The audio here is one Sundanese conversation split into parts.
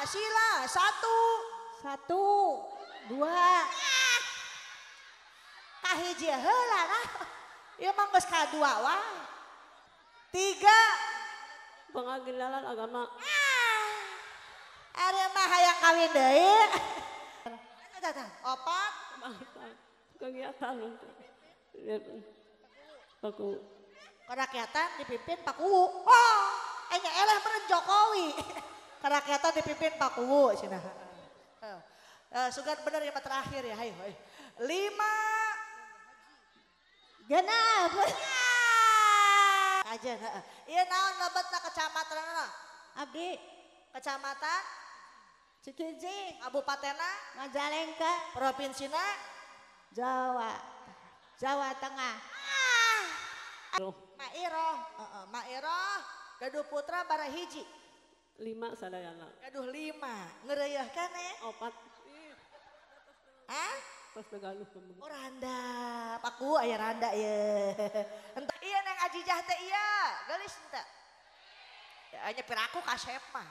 Pancasila. 1 1 2. Kahiji heula nah. Ieu mah geus kadua wae. 3. Pengadilan agama. Ari mah hayang kawin deui. 4. Kegiatan Paku. Kerakyatan dipimpin Pak Kuwu. Oh, enya eleh meureun Jokowi. Kerakyatan dipimpin Pak Kuwu cenah. Sugan bener ya terakhir ya, hayo. 5. Genap. Aja heeh. Ieu naon lebetna kecamatanna? Abdi Kecamatan Cikijing, Kabupatenna, Majalengka, Provinsina, Jawa Tengah. Mak Iroh, heeh, Mak Iroh gaduh putra bara hiji. 5 sadayana. Gaduh 5, ngeureuyeah keneh? 4. Hah? Tos galuh. Oh randa, Paku aya randa ye. Entah iya Neng Ajijah teh iya, geulis henteu. Ya nya piraku kasep mah.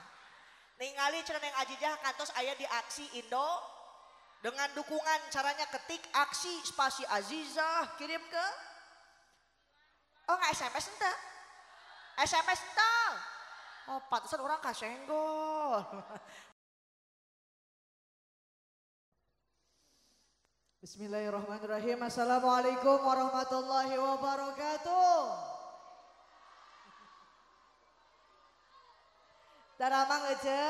Ningali cenah Neng Ajijah kantos aya di aksi Indo dengan dukungan caranya ketik aksi spasi Azizah kirim ke. Oh nggak SMS henteu? SMS henteu. Oh pantesan orang kasenggol. Bismillahirrahmanirrahim. Assalamualaikum warahmatullahi wabarakatuh. Daramang aja.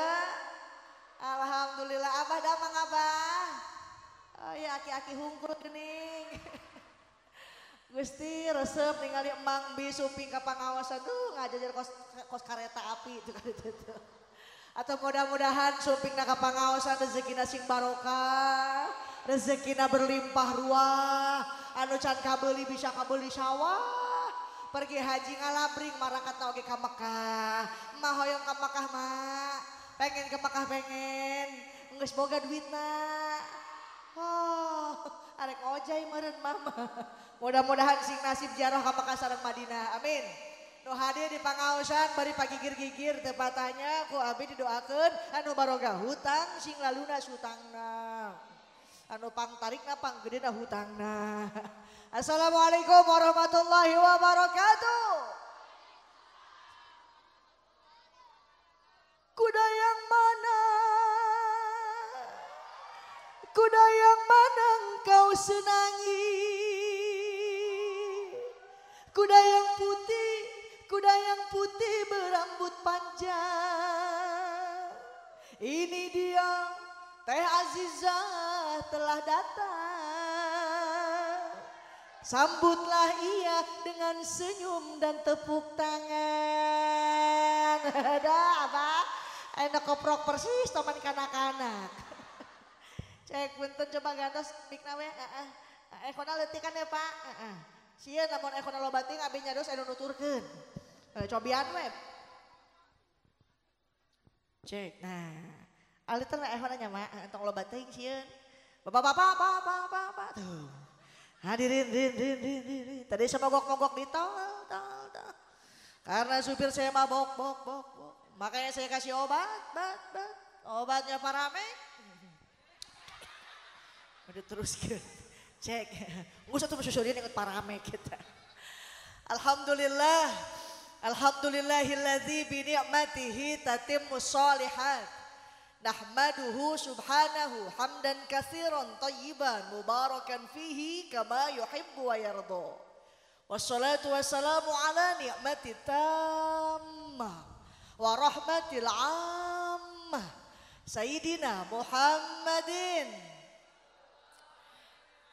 Alhamdulillah abah damang abah. Oh iya aki-aki hungkul geuning. Gusti resep ningali emang bi suping ka pangawasan tuh ngajajar kos kareta api itu kan itu. Atau mudah-mudahan suping na ka pangawasan rezekina sing barokah, rezekina berlimpah ruah, anu can kabeuli bisa kabeuli sawah. Pergi haji ngalabring marakatna oge ka Mekah. Mah hoyong ka Mekah mak. Pengen ke Mekah pengen. Geus boga duitna. Oh, arek ngojay meureun mama. Mudah-mudahan sing nasib ziarah ka Mekah sareng Madinah. Amin. Nu hadir di pangaosan bari pagigir-gigir teu patahnya ku abi didoakeun anu baroga hutang sing lalunas hutangna. Anu pangtarikna panggedena hutangna. Assalamualaikum warahmatullahi wabarakatuh. Kuda yang mana? Kuda yang mana engkau senangi? Kuda yang putih berambut panjang. Ini dia Teh Azizah telah datang. Sambutlah ia dengan senyum dan tepuk tangan. Dah apa? Enak koprok persis taman kanak-kanak. Cek punten coba gantos mikna we. Heeh. Ekona leutikan ya Pak. Heeh. Sieun lamun ekona loba teuing abi nyados anu nuturkeun. Cobian we. Cek. Nah, aliteun ekona nya Mak, entong loba teuing sieun. Bapak-bapak, bapak-bapak tuh. Hadirin, rin, rin, rin, rin. Tadi saya mogok-mogok di tol, tol, tol. Karena supir saya mabok, bok, bok, bok. Makanya saya kasih obat, bat, bat. Obatnya Paramek. Udah terus ke, cek. Nggak usah tuh susurin ikut Paramek kita. Alhamdulillah, alhamdulillahilladzi bi ni'matihi tatimmus sholihat. Nahmaduhu subhanahu hamdan katsiran thayyiban mubarakan fihi kama yuhibbu wa yarda. Wassalatu wassalamu ala ni'mati tammah wa rahmatil ammah Sayyidina Muhammadin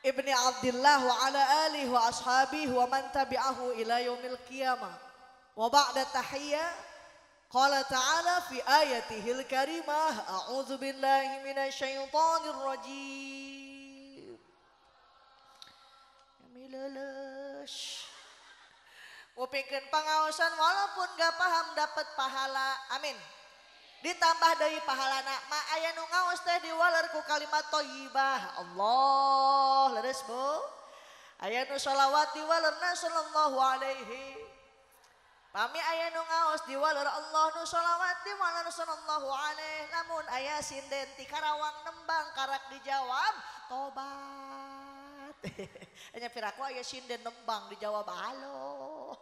ibni Abdillah wa ala alihi wa ashabihi wa man tabi'ahu ila yaumil qiyamah. Wa ba'da tahiyyah. Qala ta'ala fi ayatihil karimah, a'udzu billahi minasyaitonir rajim. Mileles. Ngupingkeun pangaosan walaupun gak paham dapat pahala. Amin. Ditambah deui pahalana, ma aya nu ngaos teh diwaler ku kalimat thayyibah. Allah, leres Bu. Aya nu sholawat diwalerna sallallahu alaihi. Pami aya nu ngaos diwaler Allah nu sholawat diwaler sallallahu alaihi lamun aya sinden ti Karawang nembang karak dijawab tobat. Nya piraku aya sinden nembang dijawab halo.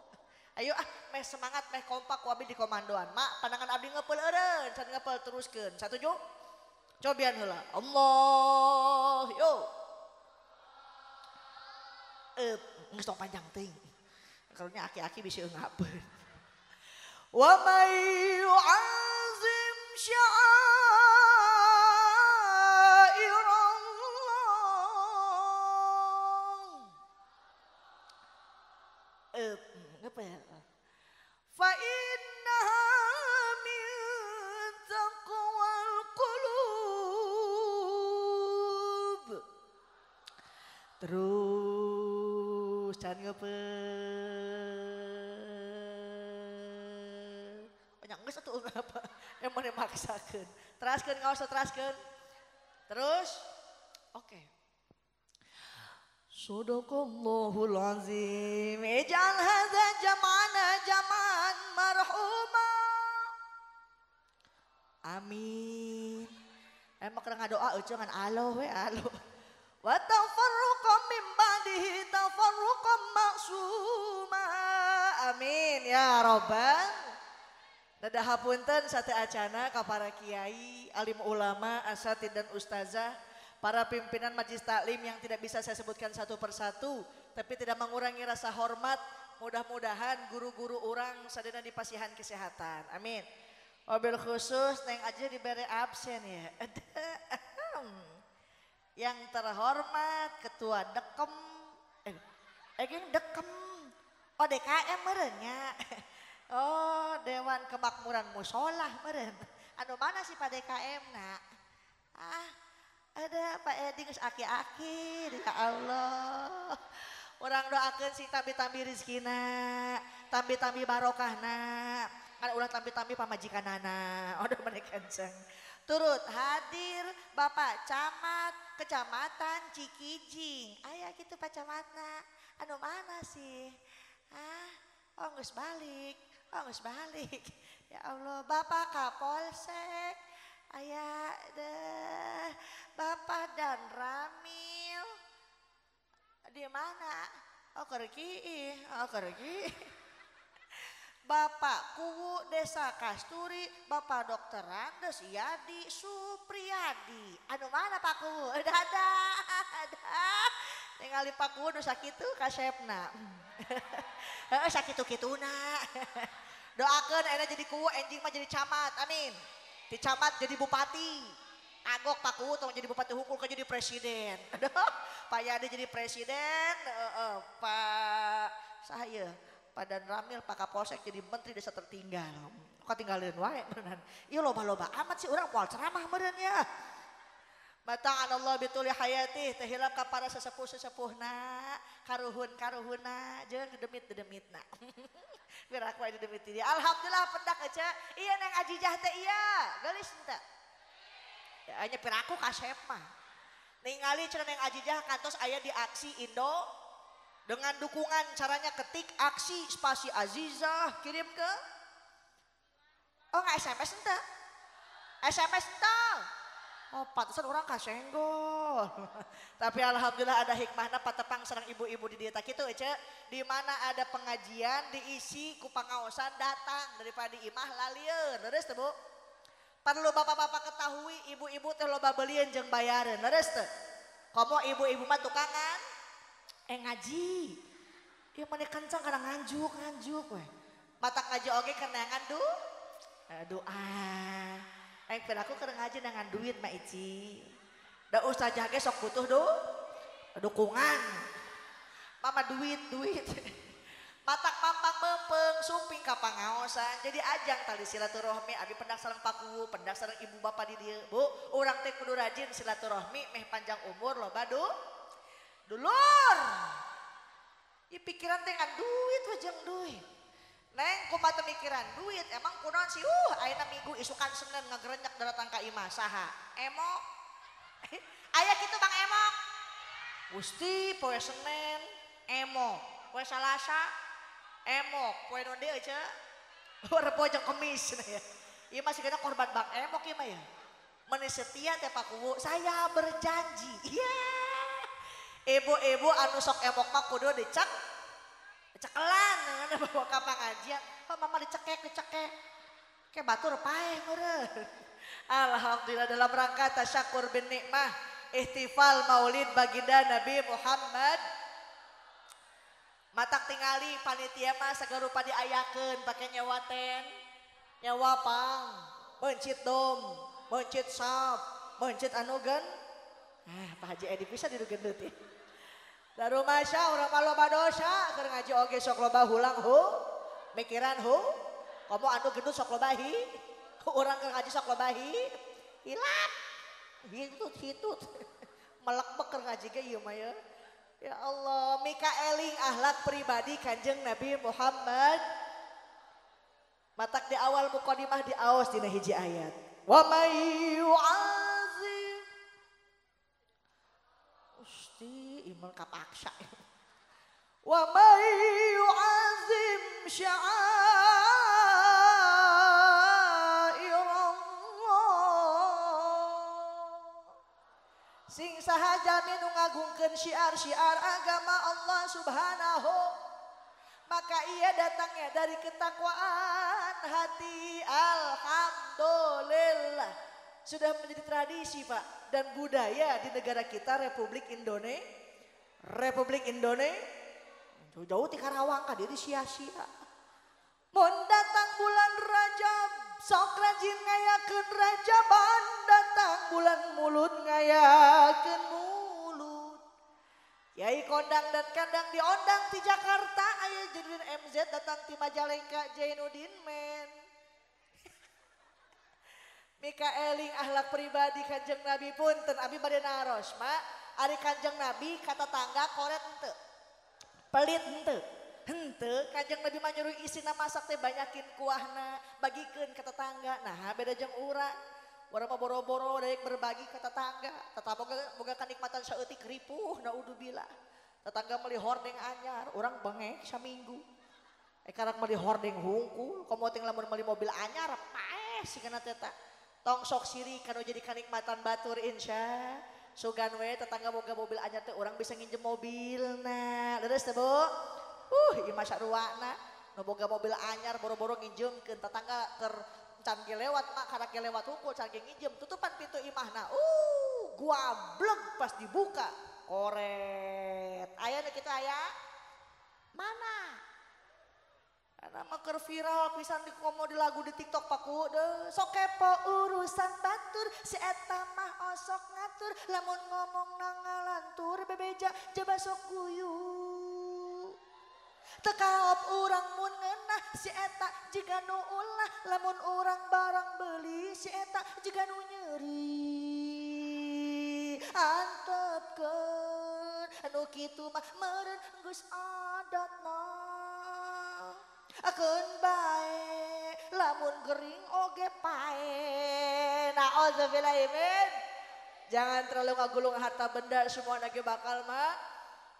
Ayo ah meh semangat meh kompak ku abdi di komandoan. Mak pandangan abdi ngepeul eureun can ngepeul teruskeun. Satuju? Cobian heula. Allah yo. Geus tong panjang teuing. Karunya aki-aki bisa ngapeun. Wa may yu'azzim sya'airallah. Ngepel. Fa innaha min taqwal qulub. Terus can ngepel. Banyak geus atuh apa yang mana maksakeun. Teraskeun ngaos teraskeun. Terus oke. Okay. Sadaqallahul azim. Ij'al hadza jam'ana jam'an marhuma. Amin. Emang keur ngadoa eueuh ngan alo we alo. Wa tafarruqam min ba'dihi tafarruqam ma'suma. Amin ya rabbal. Dadah hapunten sate acana ka para kiai, alim ulama, asatid dan ustazah, para pimpinan majlis taklim yang tidak bisa saya sebutkan satu persatu, tapi tidak mengurangi rasa hormat. Mudah-mudahan guru-guru orang sadayana dipasihan kesehatan. Amin. Wabil khusus neng aja diberi absen ya. Yang terhormat ketua dekem, yang dekem, oh DKM merenya. Oh Dewan Kemakmuran Musolah meren. Anu mana sih Pak DKM nak? Ah ada Pak Edi geus aki-aki ya Allah. Orang doakeun sing tambi-tambi rezekina, tambi-tambi barokahna, kan ulah tambi-tambi pamajikanana. Aduh meni kenceng. Turut hadir Bapak Camat Kecamatan Cikijing. Aya kitu Pak Camatna. Anu mana sih? Ah, oh geus balik. Oh geus balik. Ya Allah, Bapak Kapolsek. Aya deh, Bapak dan Ramil. Di mana? Oh kerki, oh kerki. Bapak Kuwu Desa Kasturi, Bapak Dokter Andes Yadi Supriyadi. Anu mana Pak Kuwu? Dadah, dadah. Ningali Pak Kuwu nu sakitu kasepna. Heeh sakitu-kituna. Doakeun ayeuna jadi kuwu enjing mah jadi camat. Amin. Di camat jadi bupati. Kagok Pak Kuwu tong jadi bupati hungkul ke jadi presiden. Aduh, Pak Yadi jadi presiden, Pak saya, Pak Dan Ramil, Pak Kapolsek jadi menteri desa tertinggal. Katinggalin wae beneran. Ieu loba-loba amat sih urang moal ceramah meureun ya. Mata'an Allah bituli hayati teh hilap ka para sesepuh-sesepuhna, karuhun-karuhunna jeung dedemit-dedemitna. Biar aku aya dedemit di. Alhamdulillah pendak aja. Iya neng Ajijah teh iya, geulis henteu. Ya nya piraku kasep mah. Ningali cenah neng Ajijah kantos aya di aksi Indo dengan dukungan caranya ketik aksi spasi Azizah kirim ke. Oh nggak SMS henteu. SMS henteu. Oh pantesan orang kasenggol. Tapi alhamdulillah ada hikmahna patepang sareng ibu-ibu di dieu kitu ece. Di mana ada pengajian diisi ku pangaosan datang daripada imah lalieun. Leres teu Bu? Perlu bapak-bapak ketahui ibu-ibu teh loba belieun jeung bayareun. Leres teu? Komo ibu-ibu mah tukangan ngaji. Ieu mah kencang kana nganjuk-nganjuk we. Matak ngaji oge kenangan doa. Aing piraku keur ngaji dengan duit mah Ici. Da ustazah ge sok butuh dukungan. Mama duit duit. Matak mampang mempeng sumping ka pangaosan. Jadi ajang tali silaturahmi abi pendak sareng Pak Kuwu, pendak sareng ibu bapak di dieu. Bu, urang teh kudu rajin silaturahmi meh panjang umur loba dulur. Ieu pikiran teh ngan duit we jeung duit. Neng kumaha teu mikiran duit emang kunaon sih ayeuna minggu isukan Senin ngagerenyak datang ka imah saha Emok. Aya kitu Bang Emok. Gusti poe Senin Emok, poe Salasa Emok, poe naon deui ece? Rebo jeung kemis cenah ya. Ieu masih kena korban Bang Emok ieu mah ya. Meni setia teh Pak Kuwu, saya berjanji. Iya. Ibu-ibu anu sok emok mah kudu dicek cekelan bawa ka pangajian. Oh, mama dicekek. Kayak batur paeh meureun. Alhamdulillah dalam rangka tasyakur bin nikmah ihtifal maulid baginda Nabi Muhammad. Matak tingali panitia mah sagarupa diayakeun pake nyewa ten, nyewa pang, mencit dom, mencit sap, mencit anu gen. Ah, Pak Haji Edi bisa digendut ya. Darumasya urang mah loba dosa keur ngaji oge sok loba hulang hu, mikiran hu. Komo anu gendut sok loba hi, urang keur ngaji sok loba hi, hilap, hitut, melek-mek keur ngaji ge ieu mah ya. Ya Allah, mikaeling akhlak pribadi Kanjeng Nabi Muhammad. Matak di awal mukadimah diaos dina hiji ayat. Wa may yu'azim. Usti iman kapaksa. Wa may yu'azim sya'airallah. Sing saha jalmi nu ngagungkeun syiar-syiar agama Allah Subhanahu, maka ia datangnya dari ketakwaan hati. Alhamdulillah. Sudah menjadi tradisi Pak dan budaya di negara kita Republik Indonesia. Republik Indonesia jauh-jauh di Karawang ka dieu sia-sia. Mun datang bulan Rajab sok rajin ngayakeun rajaban, datang bulan mulut ngayakeun mulut. Kiai kondang dan kandang diondang di Jakarta, aya Jainuddin MZ datang ti Majalengka Jainuddin Men. Mikaeling akhlak pribadi Kanjeng Nabi punten abi bade naros mak, ari Kanjeng Nabi kata tangga koret henteu. Pelit henteu. Henteu Kanjeng Nabi mah nyuruh isina masak teh banyakin kuahna, bagikeun ka tetangga. Nah, beda jeung urang. Urang mah boro-boro daek berbagi ka tetangga. Tetap boga kanikmatan saeutik ripuh naudzubillah. Tetangga meuli hordeng anyar, urang bengek saminggu. Karak meuli hordeng hungkul, komo ting lamun meuli mobil anyar paeh sigana teh ta. Tong sok sirik kanu jadi kanikmatan batur insya. Sugan we tetangga boga mobil anyar teh urang bisa nginjem mobilna. Leres teh Bu? Ieu mah saruana nu boga mobil anyar boro-boro nginjemkeun tetangga keur can ge lewat mak karak ge lewat hungkul can ge nginjem tutupan pintu imahna. Guableg pas dibuka koret. Aya nu kitu aya? Mana? Karena mah keur viral pisan di komo di lagu di TikTok Paku deh. Sok kepo urusan batur si eta mah osok ngatur lamun ngomong nangalantur bebeja jaba sok guyu. Tekaop urang mun ngeunah si eta jiga nu ulah lamun urang barang beli si eta jiga nu nyeri. Antepkeun anu kitu mah meureun geus adatna. Akeun bae lamun gering oge pae. Nauzubillahi min. Jangan terlalu ngagulung harta benda semua lagi bakal mah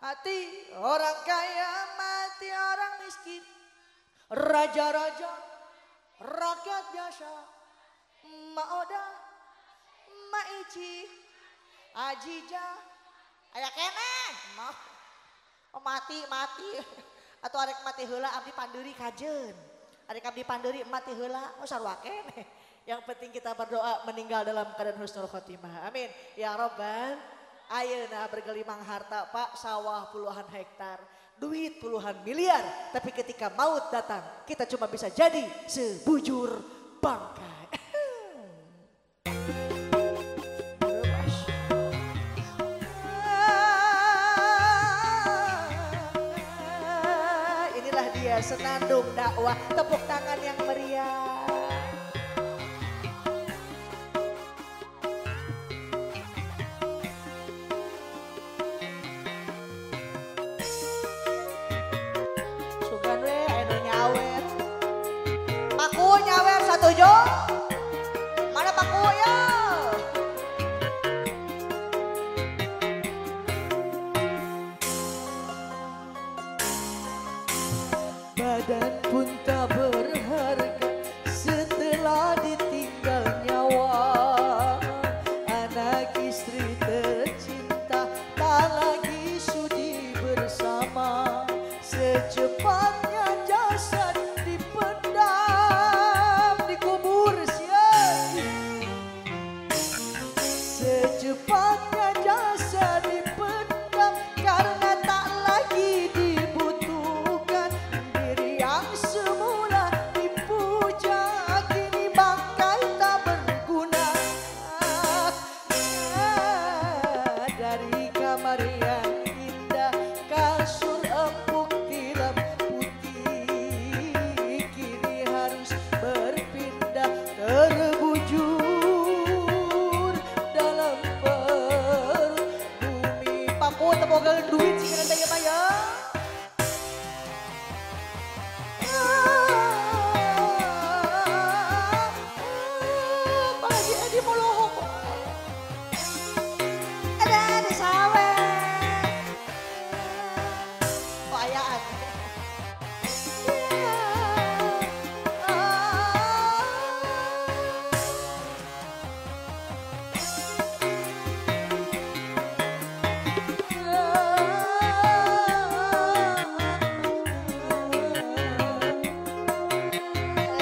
mati. Orang kaya mati, orang miskin, raja-raja, rakyat biasa, Ma Oda, Ma Ici, Ajija, aya keneh, oh, mati mati. Atau arek mati heula abdi panderi kajen. Arek abdi panderi mati heula, oh sarua keneh. Yang penting kita berdoa meninggal dalam keadaan husnul khotimah. Amin. Ya Robbal. Ayeuna bergelimang harta Pak, sawah puluhan hektar, duit puluhan miliar. Tapi ketika maut datang, kita cuma bisa jadi sebujur bangkai. Inilah dia senandung dakwah, tepuk tangan yang meriah. Setuju? Mana Pak Kuya? Badan pun tak berharga. Secepatnya jasa dipendam karena tak lagi dibutuhkan. Diri yang semula dipuja kini bangkai tak berguna. Dari kamar yang indah, kasur empuk tilam putih, kini harus berpindah terbujur dalam perut bumi. Paku tebogal duit sih kena tanya maya. Pak Haji Edi molohok. Ada di sawah. Oh, ayaan.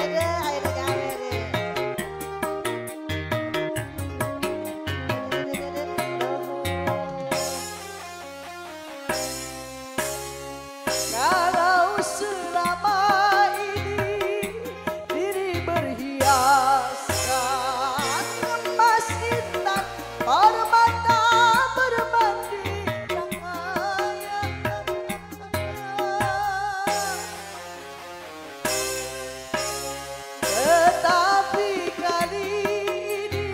Ada, ayo gawe deh. Kalau selama ini diri berhiaskan emas intan, permata berbanding cahaya. Tetapi kali ini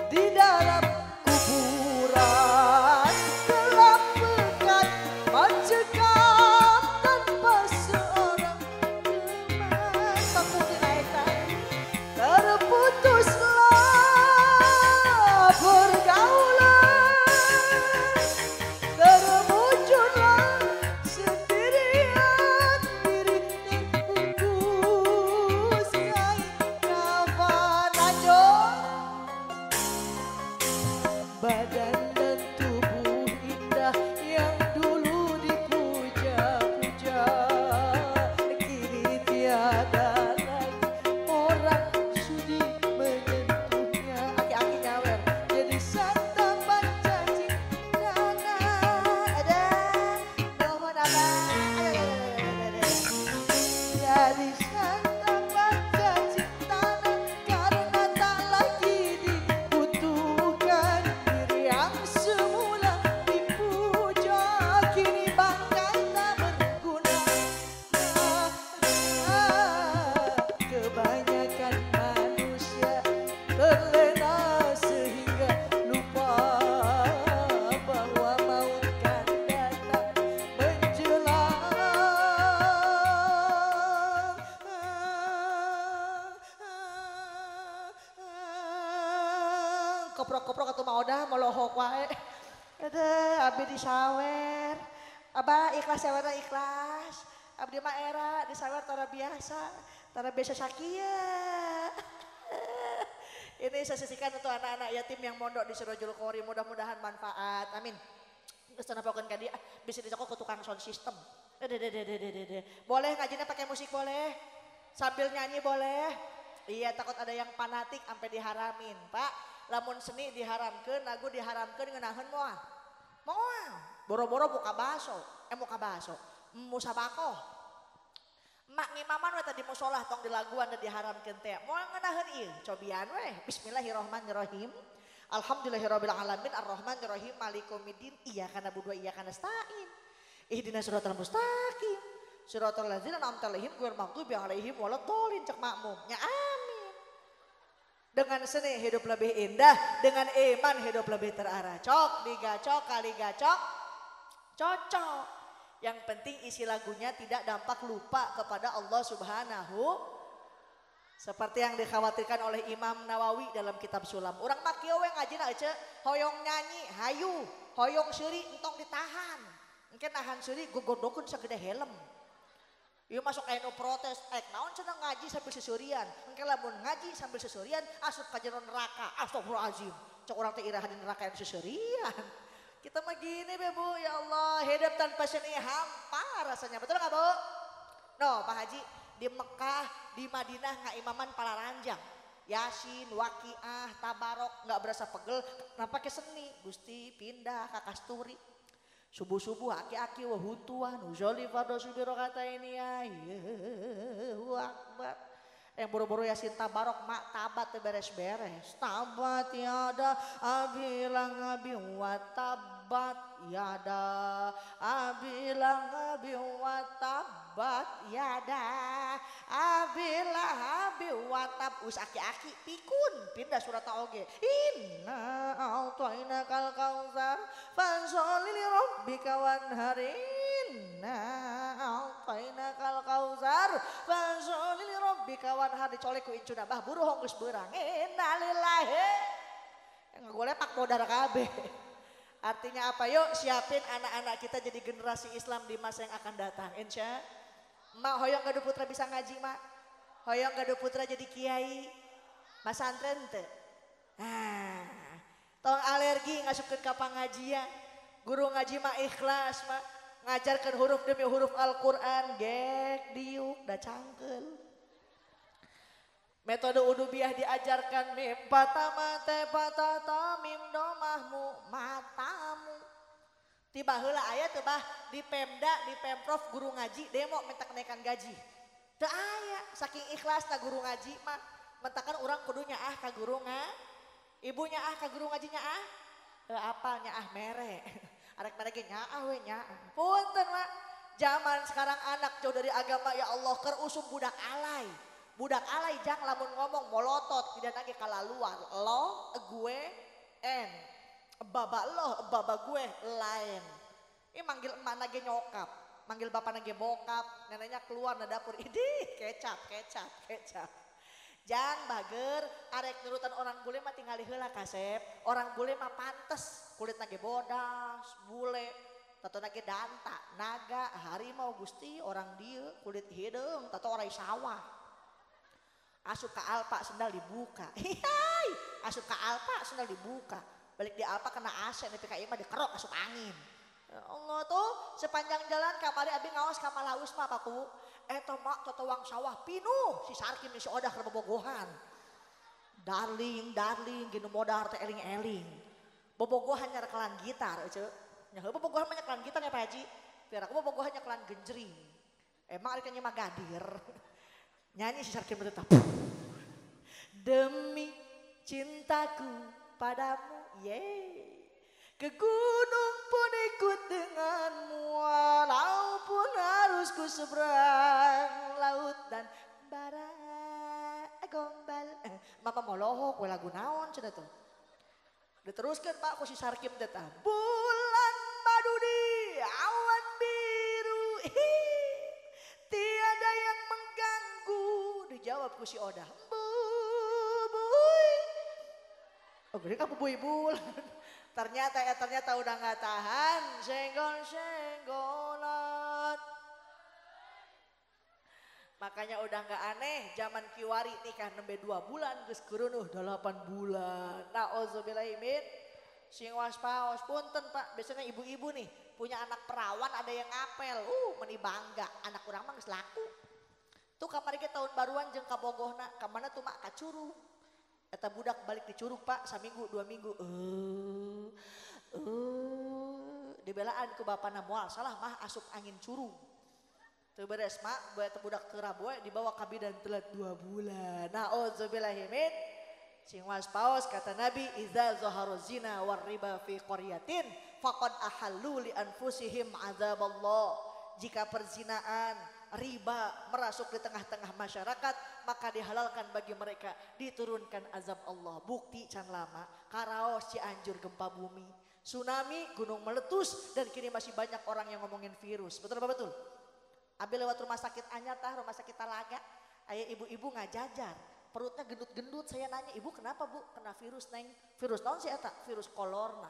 di dalam kuburan gelap pekat mencekam tanpa seorang teman. Terputuslah pergaulan, termuncullah sendirian diri terbungkus kain kafan. Lanjut. Badan dan tubuh indah yang dulu dipuja-puja, kini tiada lagi orang sudi menyentuhnya. Aki-aki nyawer jadi santapan cacing tanah. Ada nuhun abah. Ada, ada. Jadi santapan cacing tanah karena tak lagi dibutuhkan. Diri yang semula dipuja kini bangkai tak berguna. Kebanyakan manusia terlena sehingga lupa bahwa maut kan datang menjelang. Koprok-koprok atau mau dah molohok wae. Ada abdi disawer. Abah ikhlas sawerna ikhlas. Abdi mah era disawer tara biasa sakia. Ini saya sisihkan untuk anak-anak yatim yang mondok di Sirojul Qori, mudah-mudahan manfaat. Amin. Geus teu napokeun ka dia, bisa dicokok ke tukang sound system. Dede. Boleh ngajinya pakai musik boleh. Sambil nyanyi boleh. Iya, takut ada yang fanatik sampai diharamin, Pak. Lamun seni diharamkeun, lagu diharamkeun ngeunaheun moal. Moal. Boro-boro buka baso, muka baso. Musabakoh. Mak ngimaman we tadi musolah tong dilaguan dan diharamkeun teh. Moal ngeunaheun ieu, cobian we. Bismillahirrahmanirrahim. Alhamdulillahirabbil alamin arrahmanirrahim maliki yaumiddin iyyaka na'budu wa iyyaka nasta'in. Ihdinas siratal mustaqim. Siratal ladzina an'amta 'alaihim ghairil maghdubi 'alaihim waladdallin. Cek makmum. Nya amin. Dengan seni hidup lebih indah, dengan iman hidup lebih terarah. Cok digacok kali gacok cocok. Yang penting isi lagunya tidak dampak lupa kepada Allah Subhanahu. Seperti yang dikhawatirkan oleh Imam Nawawi dalam kitab Sulam. Urang mah kieu we ngajina ece, hoyong nyanyi, hayu, hoyong seuri entong ditahan. Engke nahan seuri gogodokeun sagede helm. Ieu masuk aya nu protes, ek naon cenah ngaji sambil seserian. Engke lamun ngaji sambil seserian asup ka jero neraka. Astagfirullahalazim. Cok urang teh iraha di neraka yang seserian. Kita mah gini be Bu, ya Allah, hidup tanpa seni hampa rasanya. Betul gak Bu? No, Pak Haji, di Mekah, di Madinah ngaimaman para ranjang. Yasin, Waqiah, Tabarok nggak berasa pegel, kenapa pakai seni? Gusti pindah ke Kasturi. Subuh-subuh aki-aki wah hutuan, uzoli fardo subiro kata ini ya, akbar. Yang boro-boro Yasin Tabarok mak tabat beres-beres. Tabat yada abilang abi wa tabat yada abilang abi wa tabat yada abilang abi wa tab us aki-aki pikun pindah surat oge. Inna a'tainakal kautsar fasholli li rabbika wanhar. Inna a'tainakal kautsar fasholli li rabbika wanhar dicolek ku incuna bah buruh geus beurang. Innalillahi. Ngagolepak modar kabeh. Artinya apa? Yuk siapin anak-anak kita jadi generasi Islam di masa yang akan datang. Insya. Mak hoyong gaduh putra bisa ngaji mak. Hoyong gaduh putra jadi kiai. Masantren teu. Nah, tong alergi ngasupkeun ka pangajian. Guru ngaji mah ikhlas mak. Ngajarkan huruf demi huruf Al-Qur'an, gek diuk da cangkeul. Metode udubiah diajarkan mim patama te patata mim domahmu matamu. Tiba heula aya teu bah di Pemda, di Pemprov guru ngaji demo minta kenaikan gaji. Teu aya saking ikhlasna guru ngaji mah mentakan urang kudu nyaah ka guru nga. Ibu nyaah ka guru ngaji nyaah? Heuh apal nyaah mere. Arek mere ge nyaah we nyaah. Punten mak, zaman sekarang anak jauh dari agama ya Allah keur usum budak alay. Budak alay jang lamun ngomong molotot tidak lagi kalaluar. Lo, gue, en. Baba lo, baba gue, lain. Ini manggil emak nage nyokap, manggil bapak nage bokap, neneknya keluar na dapur. Idih, kecap, kecap, kecap. Jang bager, arek nurutan orang bule mah tingali heula kasep. Orang bule mah pantes, kulit nage bodas, bule. Tato nage danta, naga, harimau gusti, orang dieu, kulit hideung, tato orai sawah. Asup ka Alpa sendal dibuka. Hihai, asup ka Alpa sendal dibuka. Balik di Alpa kena AC nepi ka ieu mah dikerok asup angin. Ya Allah tuh sepanjang jalan kamari abi ngaos ka Malaus mah Pak Kuwu. Eta mak totowang sawah pinuh si Sarkim si Odah keur bobogohan. Darling, darling ginu modar teh eling-eling. Bobogohan nyarekelan gitar euceu. Nya heuh bobogohan mah nyekelan gitar ya Pak Haji. Biar aku bobogohan nyekelan genjring. Emang ari mah gadir. Nyanyi si Sarkim tetap. Demi cintaku padamu, yeay. Ke gunung pun ikut denganmu, walaupun harus ku seberang laut dan bara gombal. Mama molohok, we lagu naon cenah tuh. Diteruskan Pak ku si Sarkim tetap. Bulan madu di awan biru, tiada yang mengganggu. Dijawab ku si Odah, bubuy. Oh gede kan bubuy bulan. Ternyata ya ternyata udah nggak tahan, senggol-senggolan. Makanya udah nggak aneh zaman kiwari nikah nembe 2 bulan geus kurunuh 8 bulan. Nauzubillahi min sing waspaos punten Pak, biasanya ibu-ibu nih punya anak perawan ada yang ngapel, meni bangga anak urang mah geus laku. Tuh kamari ge tahun baruan jeung kabogohna, ka mana tuh mak ka Curug. Eta budak balik di Curug Pak, saminggu 2 minggu. Dibelaan ku bapana moal salah mah asup angin Curug. Teu beres mak, buat budak teu raboe dibawa ka bidan telat 2 bulan. Nauzubillahi min sing waspaos kata Nabi iza zahara zina war riba fi qaryatin faqad ahallu li anfusihim azaballah. Jika perzinaan, riba merasuk di tengah-tengah masyarakat, maka dihalalkan bagi mereka, diturunkan azab Allah. Bukti can lama, karaos Cianjur gempa bumi, tsunami, gunung meletus, dan kini masih banyak orang yang ngomongin virus. Betul apa betul? Abi lewat rumah sakit anyar tah, rumah sakit Talaga, aya ibu-ibu ngajajar, perutnya gendut-gendut. Saya nanya, ibu kenapa bu? Kena virus neng. Virus naon sih eta? Virus kolorna.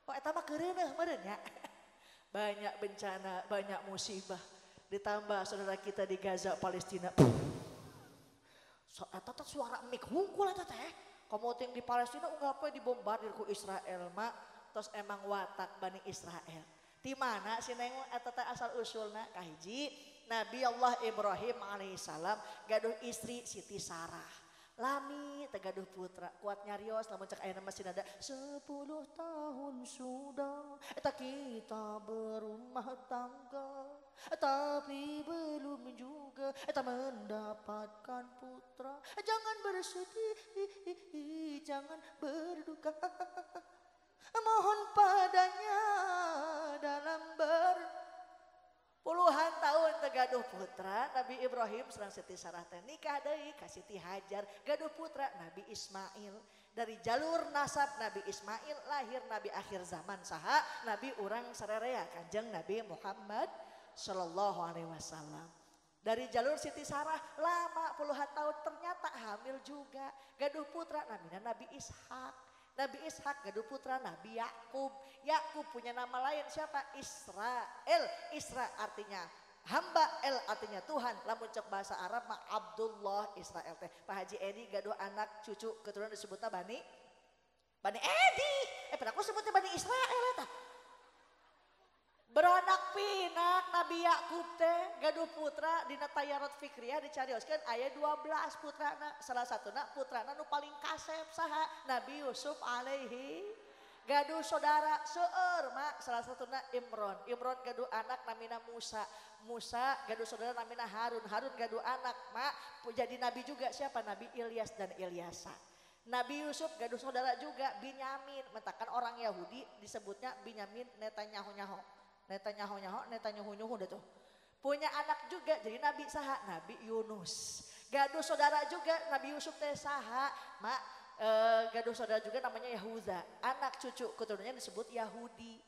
Oh eta mah keureuneuh meureun nya. Banyak bencana, banyak musibah. Ditambah saudara kita di Gaza, Palestina. Eta teh suara mik hungkul eta teh. Komo ting di Palestina unggal poe dibombardir ku Israel mak. Tos emang watak Bani Israel. Di mana sih neng eta teh asal usulna? Kahiji Nabi Allah Ibrahim alaihissalam gaduh istri Siti Sarah. Lami teu gaduh putra, kuat nyarios lamun cek ayeuna masih nada 10 tahun sudah eta kita berumah tangga tapi belum juga eta mendapatkan putra. Jangan bersedih, jangan berduka, mohon padanya dalam puluhan tahun tegaduh putra Nabi Ibrahim serang Siti Sarah teh nikah deui ka Siti Hajar gaduh putra Nabi Ismail. Dari jalur nasab Nabi Ismail lahir Nabi akhir zaman saha Nabi urang sarerea Kanjeng Nabi Muhammad sallallahu alaihi wasallam. Dari jalur Siti Sarah lama puluhan tahun ternyata hamil juga gaduh putra namina Nabi Ishak. Nabi Ishak gaduh putra Nabi Yakub. Yakub punya nama lain siapa? Israel. Isra artinya hamba, El artinya Tuhan. Lamun cek bahasa Arab mah Abdullah Israel teh. Pak Haji Edi gaduh anak cucu keturunan disebutna Bani Edi. Pada aku sebutnya Bani Israel eta. Beranak pinak Nabi Yakub teh gaduh putra dina Tayarot Fikriah dicarioskeun aya 12 putrana, salah satuna putrana nu paling kasep saha Nabi Yusuf alaihi. Gaduh saudara seueur mak, salah satuna Imron. Imron gaduh anak namina Musa. Musa gaduh saudara namina Harun. Harun gaduh anak mak jadi nabi juga siapa? Nabi Ilyas dan Ilyasa. Nabi Yusuf gaduh saudara juga Binyamin. Mentakan orang Yahudi disebutnya Binyamin Netanyahu nyaho. Netanyahu nyaho, Netanyahu nyuhu dah tuh. Punya anak juga jadi nabi saha? Nabi Yunus. Gaduh saudara juga Nabi Yusuf teh saha? Mak gaduh saudara juga namanya Yahuza. Anak cucu keturunannya disebut Yahudi.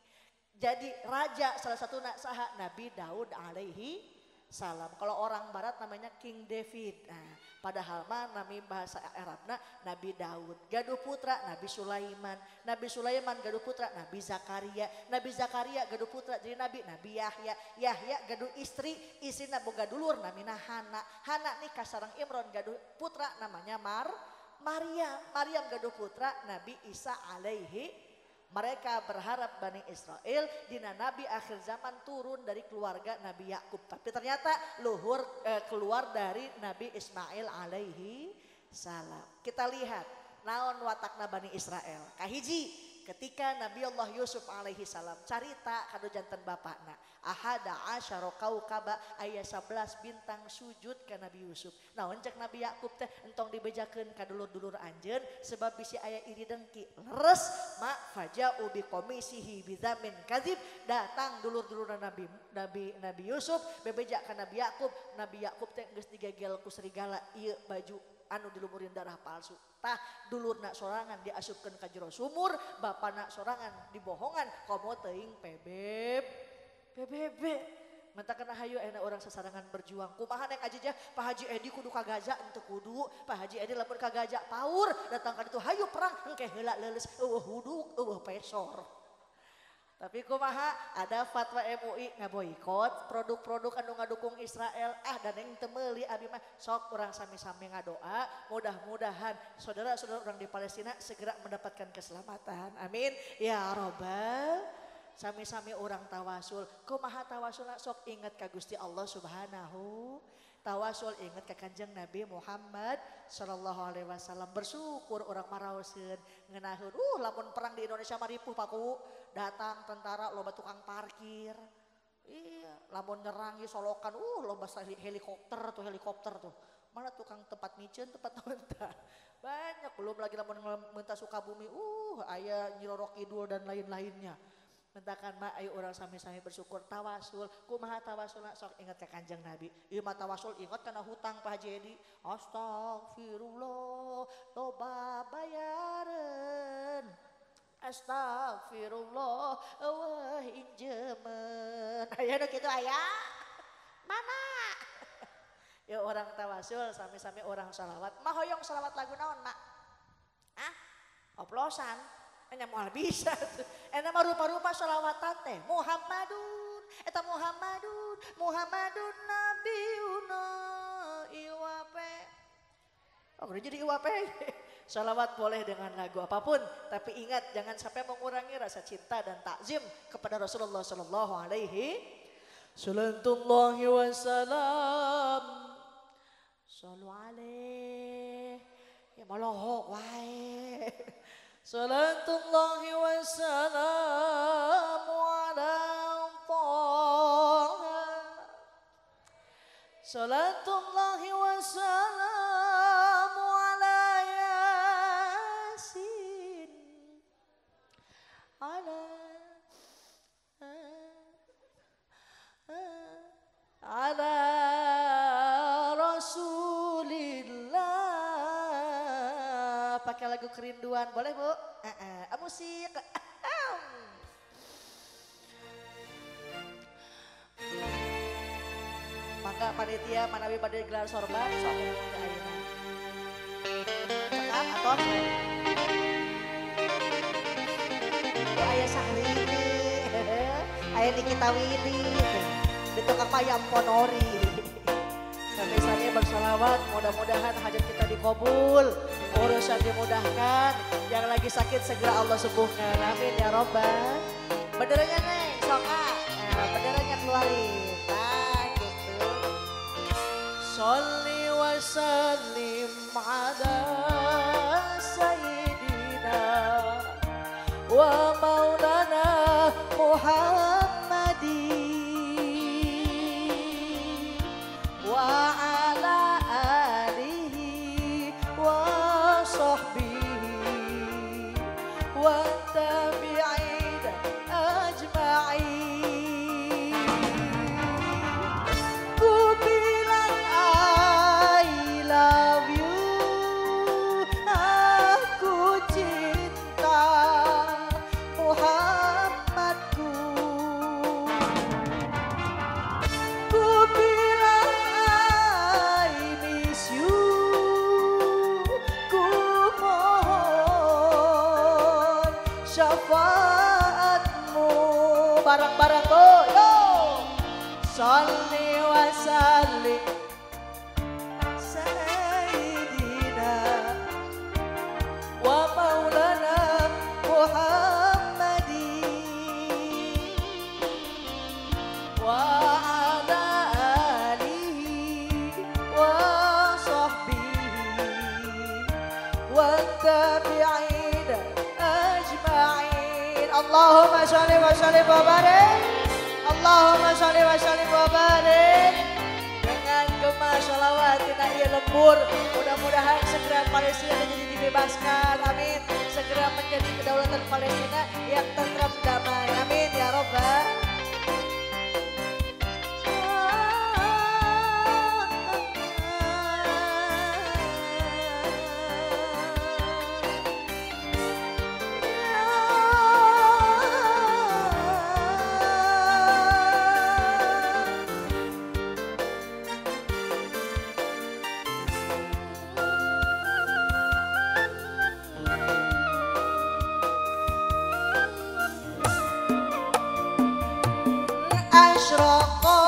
Jadi raja salah satu nak saha? Nabi Daud alaihi salam. Kalau orang barat namanya King David. Nah, padahal mah nami bahasa Arabna Nabi Daud. Gaduh putra Nabi Sulaiman. Nabi Sulaiman gaduh putra Nabi Zakaria. Nabi Zakaria gaduh putra jadi nabi Nabi Yahya. Yahya gaduh istri, istrina boga dulur namina Hana. Hana nikah sareng Imron gaduh putra namanya Maryam. Maryam gaduh putra Nabi Isa alaihi. Mereka berharap Bani Israel dina Nabi akhir zaman turun dari keluarga Nabi Yakub. Tapi ternyata luhur keluar dari Nabi Ismail alaihi salam. Kita lihat naon watakna Bani Israel. Kahiji ketika Nabi Allah Yusuf alaihi salam carita kanu janten bapakna. Ahada asyara kaukaba aya 11 bintang sujud ka Nabi Yusuf. Naon cek Nabi Yakub teh entong dibejakeun ka dulur-dulur anjeun sebab bisi aya iri dengki. Leres ma faja'u biqamisihi bidzamin kadzib, datang dulur-dulurna Nabi Yusuf bebeja ka Nabi Yakub. Nabi Yakub teh geus digegel ku serigala ieu baju anu dilumurin darah palsu. Tah dulurna sorangan diasupkeun ka jero sumur, bapana sorangan dibohongan komo teuing PBB. Mentakan hayu enak orang sasarangan berjuang. Kumaha neng ajijah Pak Haji Edi kudu ka Gaza henteu kudu. Pak Haji Edi lamun ka Gaza paur datang ka ditu hayu perang engke heula leuleus eueuh huduk eueuh pesor. Tapi kumaha ada fatwa MUI ngaboikot produk-produk anu ngadukung Israel. Ah dan yang teu meuli abi mah sok urang sami-sami ngadoa mudah-mudahan saudara-saudara orang di Palestina segera mendapatkan keselamatan. Amin ya robbal. Sami-sami orang tawasul. Kumaha tawasulna sok inget ka Gusti Allah Subhanahu. Tawasul inget ka Kanjeng Nabi Muhammad sallallahu alaihi wasallam. Bersyukur orang maraoseun ngeunaheun. Lamun perang di Indonesia mah ripuh paku. Datang tentara loba tukang parkir. Iya, lamun nyerang ieu solokan loba helikopter tuh. Mana tukang tempat micen, tempat mentah. Banyak, belum lagi lamun mentah Sukabumi, aya Nyi Roro Kidul dan lain-lainnya. Mentakan mak ayo orang sami-sami bersyukur tawasul. Kumaha tawasulna sok inget ka Kanjeng Nabi. Ieu mah tawasul inget kana hutang Pak Haji Edi. Astagfirullah loba bayareun. Astagfirullah eueuh injemen. Aya nu kitu aya? Mana? Ya orang tawasul sami-sami orang salawat. Mah hoyong salawat lagu naon mak? Ah? Oplosan. Nya moal bisa tuh. Eta mah rupa-rupa sholawatan teh Muhammadun eta Muhammadun Muhammadun nabiyuna iwape. Oh, jadi iwape. Sholawat boleh dengan lagu apapun, tapi ingat jangan sampai mengurangi rasa cinta dan takzim kepada Rasulullah sallallahu alaihi wasallam. Sallu alaihi. Ya molohok wae. Salatullahi wassalamu ala Taha. Salatullahi wassalamu ala Yasin. Ala ala Rasulillah. Pakai lagu kerinduan boleh Bu? Musik. Mangga panitia manawi bade gelar sorban sok ke ayeuna. Cekap atos. Oh, aya Syahrini, aya Nikita Willy, di tukang payam Ponori. Sampai-sampai bersolawat, mudah-mudahan hajat kita dikabul, urusan dimudahkan, yang lagi sakit segera Allah sembuhkan. Amin ya robbal. Benderanya Neng, sok ah. Nah, benderanya keluarin. Nah, gitu. Sholli wa sallim ala sayyidina wa maulana Muhammadin wa ala alihi wa sahbihi wa tabi'in ajma'in. Ku bilang I love you, aku cinta Muhammadku. Ku bilang I miss you, ku mohon syafaatmu. Bareng-bareng Bu, yo. Sholli wa sallim sayyidina wa maulana Muhammadin wa ala alihi wa sahbihi wa tabi'in ajma'in. Allahumma sholli wa sallim wa barik. Allahumma sholli wa sallim wa barik. Dengan gema sholawat tina ieu lembur, mudah-mudahan segera Palestina menjadi dibebaskan. Amin. Segera menjadi kedaulatan Palestina yang tentram damai. Amin ya robbal. Asyraqal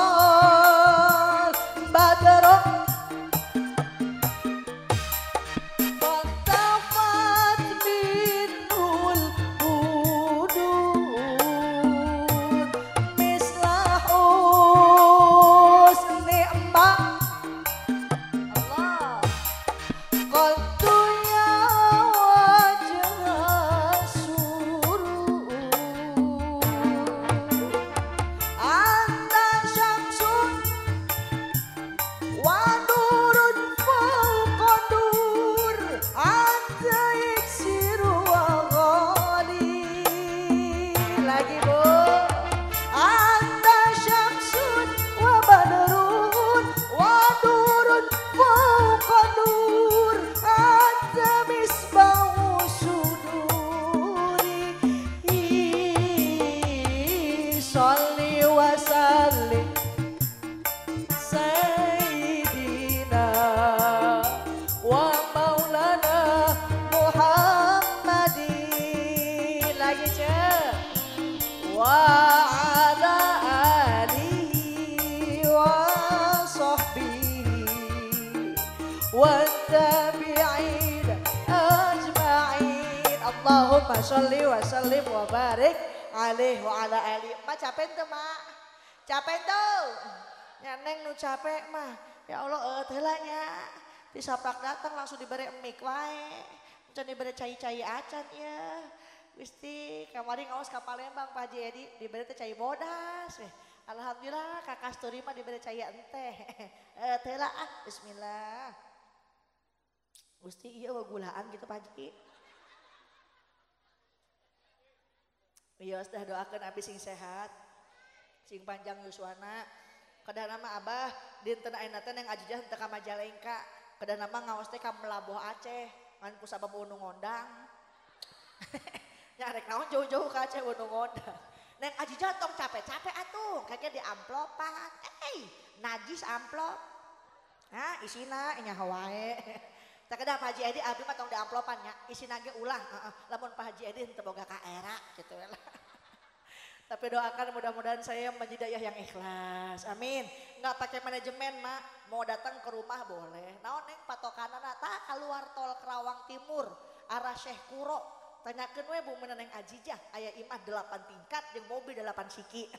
badru faktafat minhul hudud misla husni ma Allah qad ya wajha surur. Anta syamsun wa nurun fawqa nur, anta iksiru wa ghali. Lagi Bu. Anta syamsun wa badrun wa nurun fawqa nur, anta misbahu suduri. Sholli wa sallim sayyidina wa maulana Muhammadin. Lagi ce. Wa ala alihi wa sahbihi wa tabi'in ajma'in. Allahumma sholli wa sallim wa barik alaihi wa ala alihi. Ma capek tuh mak? Capek tuh? Ya neng nu capek mah. Ya Allah teh lah nya. Ti saprak datang langsung dibere mik wae. Can dibere cai-cai acan ya. Gusti kamari ngaos ka Palembang Pak Haji Edi dibere teh cai bodas weh. Alhamdulillah ka Kasturi mah dibere cai enteh. Teh lah ah bismillah. Gusti ieu gulaan gitu Pak Haji. Iya sudah doakan abi sing sehat. Sing panjang yuswana. Kedah nama abah dinten ayeuna teh Neng Ajijah henteu ka Majalengka. Kedah nama ngaos teh ka Melaboh Aceh. Ngan ku sabab unu ngondang. Nya rek naon jauh-jauh ka Aceh unu ngondang. Neng Ajijah tong capek-capek atuh, kayaknya di amplopan. Najis amplop. Nah, isina nya wae. Tah kedah Pak Haji Edi abdi mah tong di amplopan nya, isina ge ulah, heeh. Lamun Pak Haji Edi henteu boga ka era kitu we lah. Tapi doakan mudah-mudahan saya menjadi dayah yang ikhlas. Amin. Enggak pakai manajemen, Mak. Mau datang ke rumah boleh. Naon neng patokanana tah keluar tol Kerawang Timur arah Syekh Kuro. Tanyakeun we Bu Neng Ajijah, aya imah 8 tingkat jeung mobil 8 siki.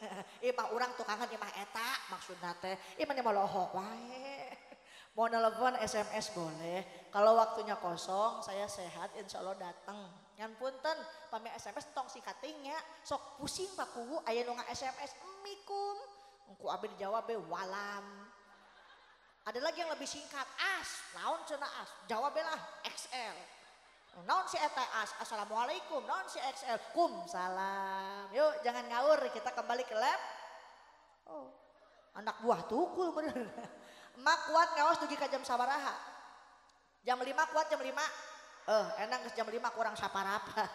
Imah urang tukangan imah eta maksudna teh. Imah nya molohok wae. Mau nelpon SMS boleh. Kalau waktunya kosong, saya sehat insya Allah datang. Ngan punten, pami SMS tong sikatingnya, sok pusing Pak Kuwu aya nu nga-SMS emikum. Engku abi dijawab be walam. Ada lagi yang lebih singkat, as, naon cenah as, jawab be lah XL. Naon si eta as, assalamualaikum, naon si XL, kum salam. Yuk jangan ngawur, kita kembali ke lab. Oh, anak buah tukul bener. Emak kuat ngaos dugi ka jam sabaraha? Jam 5 kuat jam 5? Enak geus jam 5 kurang saparapat.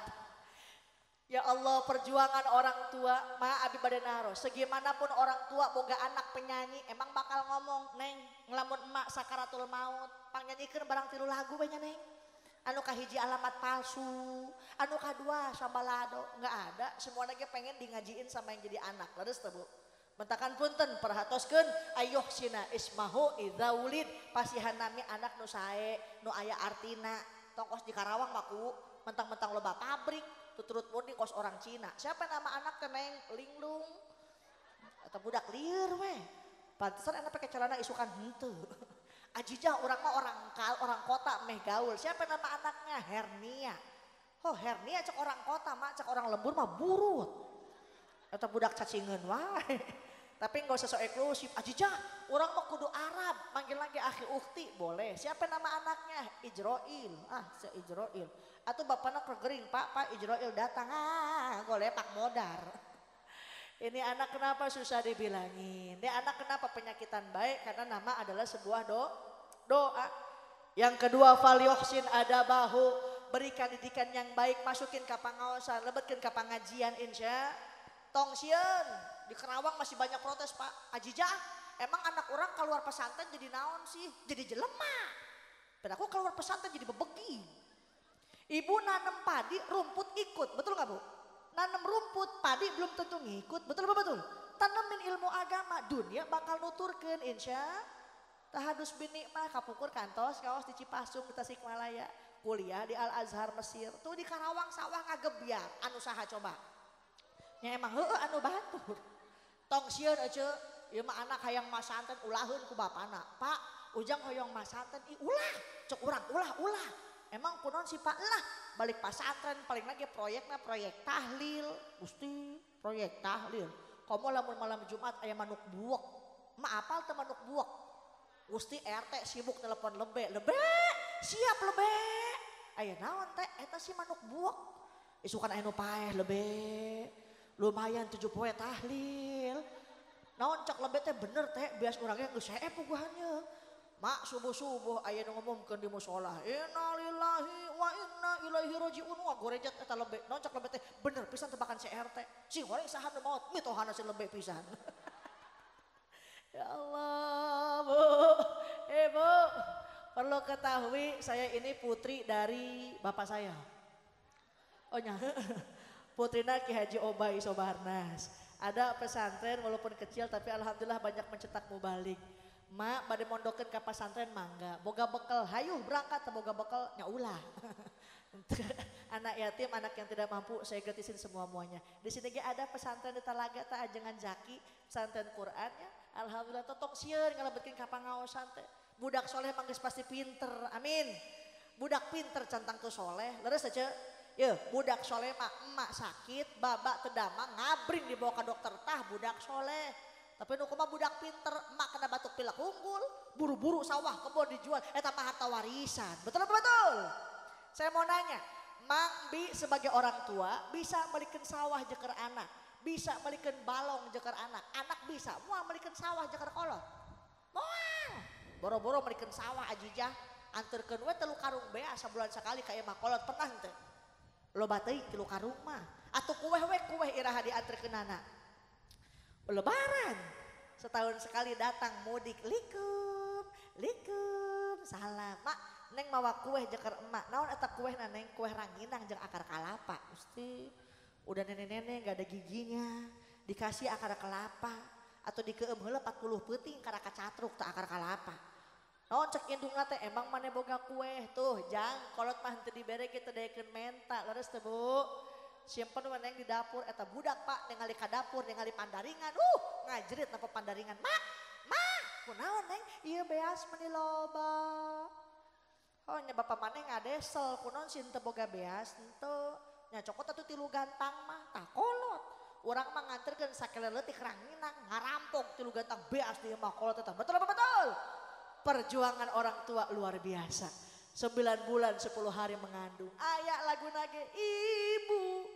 Ya Allah, perjuangan orang tua, ma abi bade naros. Segimanapun orang tua boga anak penyanyi, emang bakal ngomong, "Neng, ngelamun emak sakaratul maut, pangnyanyikeun barang 3 lagu we nya, Neng." Anu kahiji alamat palsu, anu kadua sambalado, enggak ada. Semua lagi pengen di ngajiin sama yang jadi anak. Leres teu, Bu? Mentakan punten perhatoskeun ayoh sina ismahu idza wulid pasihan nami anak nu sae nu aya artina. Tongkos di Karawang maku mentang-mentang loba pabrik tuturut murni kos orang Cina. Siapa nama anak teh Neng? Linglung atau budak lieur we. Pantesan enak pakai celana isukan henteu. Ajijah urang mah orang kota meh gaul. Siapa nama anaknya? Hernia. Oh hernia cek orang kota mak, cek orang lembur mah burut. Atau budak cacingan wae. Tapi nggak usah sok eksklusif. Ajijah, orang mah kudu Arab, manggil lagi akhi ukti boleh. Siapa nama anaknya? Ijroil. Ah, si Ijroil. Atau bapaknya kegering, Pak, Pak Ijroil datang. Ah, golepak modar. Ini anak kenapa susah dibilangin? Ini anak kenapa penyakitan baik? Karena nama adalah sebuah doa. Yang kedua, falyohsin adabahu, berikan didikan yang baik, masukin ke pangaosan, lebetkeun ke pengajian insya. Tong sieun, di Kerawang masih banyak protes Pak. Ajijah, emang anak orang keluar pesantren jadi naon sih? Jadi jelema. Dan aku keluar pesantren jadi bebegi. Ibu nanem padi, rumput ikut, betul gak Bu? Nanem rumput, padi belum tentu ngikut, betul apa betul? Tanemin ilmu agama, dunia bakal nuturkeun insya. Tahadus bin nikmah, kapungkur kantos, kaos di Cipasung, di Tasikmalaya. Kuliah di Al-Azhar Mesir, tuh di Karawang sawah ngagebyar, anu saha coba? Nya emang heueuh anu batur. Tong sieun ece, ieu mah anak hayang masanten ulaheun ku bapana. Pak, ujang hoyong masanten, ih ulah, cek urang ulah. Emang kunaon si Pak lah, balik pasantren paling lagi proyekna proyek tahlil, Gusti, proyek tahlil. Komo lamun malam Jumat aya manuk buek. Ma apal teu manuk buek? Gusti RT sibuk telepon lebe, lebe, siap lebe. Aya naon teh eta si manuk buek. Isukan aya nu paeh lebe. Lumayan 7 poe tahlil. Naon cek lebe teh bener teh bias urangnya geus heep puguhannya. Mak subuh-subuh aya nu ngumumkeun di musholah. Innalillahi wa inna ilaihi rajiun. Wah gorejat eta lebe. Naon cek lebe teh bener pisan tebakan si RT. Si goreng saha nu maot mitohana si lebe pisan. Ya Allah, Bu. Bu, perlu ketahui saya ini putri dari bapak saya. Oh nya. Putrina Ki Haji Obay Sobarnas. Ada pesantren walaupun kecil tapi alhamdulillah banyak mencetak mubalik. Mak bade mondokeun ka pesantren mangga, boga bekel hayuh berangkat, boga bekel nya ulah. Anak yatim, anak yang tidak mampu saya gratisin semua-muanya. Di sini ge ada pesantren di Talaga ta ajengan Zaki, pesantren Quran ya. Alhamdulillah tong sieun ngalebetkeun ka pangaosan teh. Budak soleh mah geus pasti pinter, amin. Budak pinter centang tuh soleh, leres aja. Ye, budak soleh mah emak sakit, babak teu damang ngabring dibawa ke dokter tah budak soleh. Tapi nu kumaha budak pinter, emak kena batuk pilek unggul, buru-buru sawah kebon dijual, eta mah harta warisan. Betul apa betul? Saya mau nanya, Mang Bi sebagai orang tua bisa melikeun sawah jeker anak, bisa melikeun balong jeker anak, anak bisa moal melikeun sawah jeker kolot. Moal. Boro-boro melikeun sawah ajijah, anterkeun we 3 karung bea sabulan sekali ka imah kolot pernah henteu? Loba teuing 3 karung mah. Atuh kueh we kueh iraha dianterkeunana. Lebaran setahun sekali datang mudik, likum, likum, salam. Mak, neng mawa kueh jeker emak. Naon eta kuehna neng? Kueh ranginang jeung akar kalapa. Gusti, udah nenek-nenek gak ada giginya, dikasih akar kelapa atau dikeum heula 40 peuting kana kacatruk teh akar kalapa. Naon cek indungna teh emang maneh boga kueh tuh, jang kolot mah henteu dibere kitu daekeun menta, leres teu Bu? Simpen we neng di dapur eta budak Pak ningali ka dapur ningali pandaringan, ngajerit napa pandaringan, mak, mak, kunaon neng? Ieu beas meuni loba. Oh nya bapak maneh ngadesel, kunaon sih henteu boga beas henteu. Nya cokot atuh 3 gantang mah, tah kolot. Urang mah nganterkeun sakele leutik ranginang, ngarampok 3 gantang beas di imah kolot eta. Betul apa betul? Perjuangan orang tua luar biasa. 9 bulan 10 hari mengandung. Aya lagu nage ibu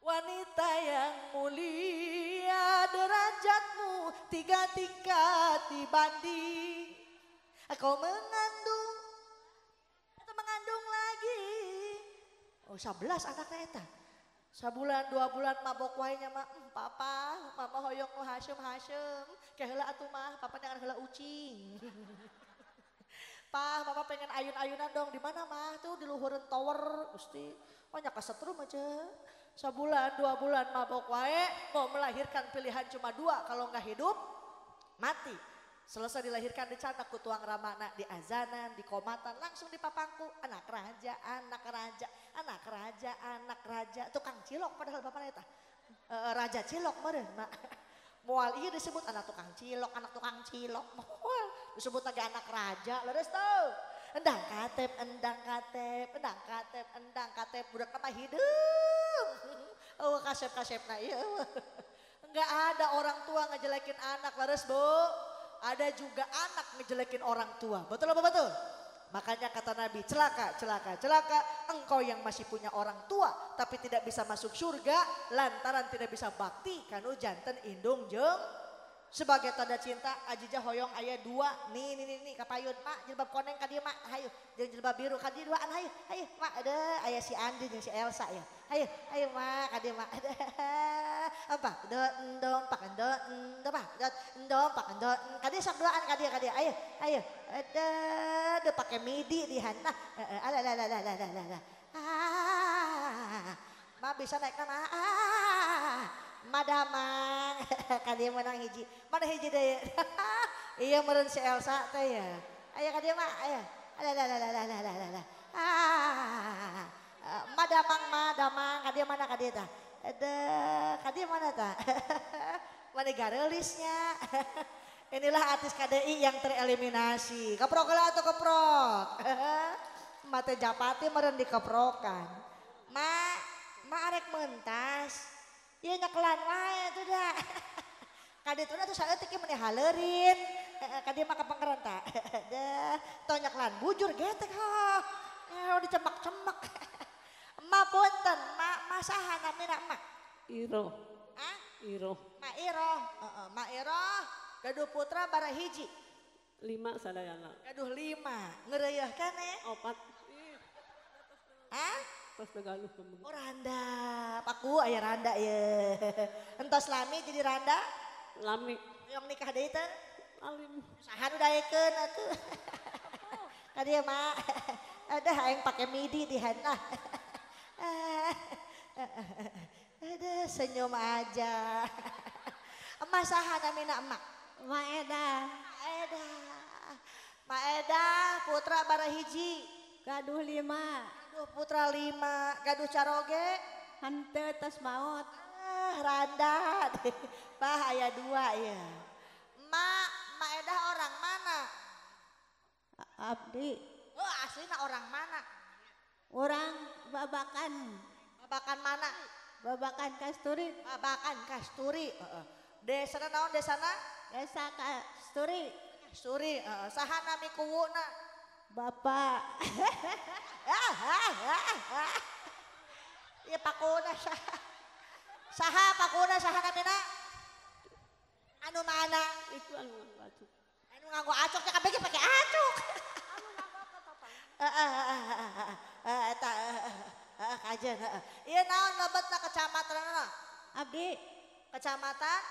wanita yang mulia derajatmu 3 tingkat dibanding kau mengandung atau mengandung lagi. Oh 11 anaknya eta. Sabulan 2 bulan mabok wae nya mah, papa, mama hoyong nu hasem-hasem. Ke heula atuh mah, papa jangan heula ucing. Pah, mama pengen ayun-ayunan dong. Di mana mah? Tuh di luhureun tower, Gusti. Oh nya kasetrum aja. Sabulan 2 bulan mabok wae, mau melahirkan pilihan cuma 2, kalau nggak hidup mati. Selesai dilahirkan dicanak ku tuang ramana, di azanan, di komatan, langsung dipapangku. Anak raja, anak raja, anak raja, anak raja. Tukang cilok padahal bapak eta. Raja cilok meureun mak. Moal ieu disebut anak tukang cilok, anak tukang cilok. Moal disebut lagi anak raja, leres teu. Endang katep, endang katep, endang katep, endang katep, budak nama hideung. Eueuh kasep-kasepna ieu. Enggak ada orang tua ngejelekin anak, leres Bu. Ada juga anak ngejelekin orang tua. Betul apa betul? Makanya kata Nabi, celaka, celaka, celaka engkau yang masih punya orang tua tapi tidak bisa masuk surga lantaran tidak bisa bakti kanu janten indung jeung. Sebagai tanda cinta ajijah hoyong aya 2 nih nih nih nih kapayun mak jilbab koneng ka dieu mak hayu jeung jilbab biru ka dieu duaan hayu hayu mak ada aya si Andi jeung si Elsa ya hayu hayu mak ka dieu mak ada empat do endong pak endo endo pak do endong pak endo ka dieu sok duaan ka dieu ayo ayo ada do pake midi di hana ala la la la la la la ah mak bisa naik nama ah madamang ka dieu menang hiji mana hiji deui iya meureun si Elsa teh ya aya ka dieu mah aya ala la la la la la la ah madamang madamang ka dieu mana ka dieu tah ada ka dieu mana tah mana gareulisnya. Inilah artis KDI yang tereliminasi. Keprok lah atau keprok. Mate japati meureun dikeprokan. Ma ma arek mentas. Ieu nyekelan wae atuh da. Kadituna tuh saeutik ieu meni haleurin. Ka dieu mah kapengkeran ta. Dah, tong nyekelan bujur getek ha. Dicemak-cemak. Emak punten, mak masaha namina emak? Iro. Ah? Iro. Mak Iro, heeh, Mak Iro gaduh putra bara hiji. 5 sadayana. Gaduh 5. Ngeureuyeah keneh? 4. Hah? Tos galuh. Oh randa, paku aya randa ye. Entos lami jadi randa? Lami. Yang nikah deui teh? Alim. Saha nu daekeun atuh. Ka dieu mak. Ada aing pake midi di hana. Ada senyum aja. Emak saha namina emak? Mak Eda. Mak Eda. Mak Eda putra bara hiji. Gaduh 5. Gaduh putra 5, gaduh caroge henteu tos maot. Ah, randa. Bah aya 2 ya. Mak, Mak Eda orang mana? Abdi. Oh, aslina orang mana? Orang Babakan. Babakan mana? Babakan Kasturi. Babakan Kasturi. Desana naon desana? Desa Kasturi. Kasturi, saha nami kuwuna? Bapak. Iya pakuna saha. Saha pakuna saha namina? Anu mana? Itu anu nganggo acuk. Anu nganggo acuk ya kabeh pake acuk. Eta kajen heeh. Ieu naon lebetna kecamatanna? Abdi. Kecamatan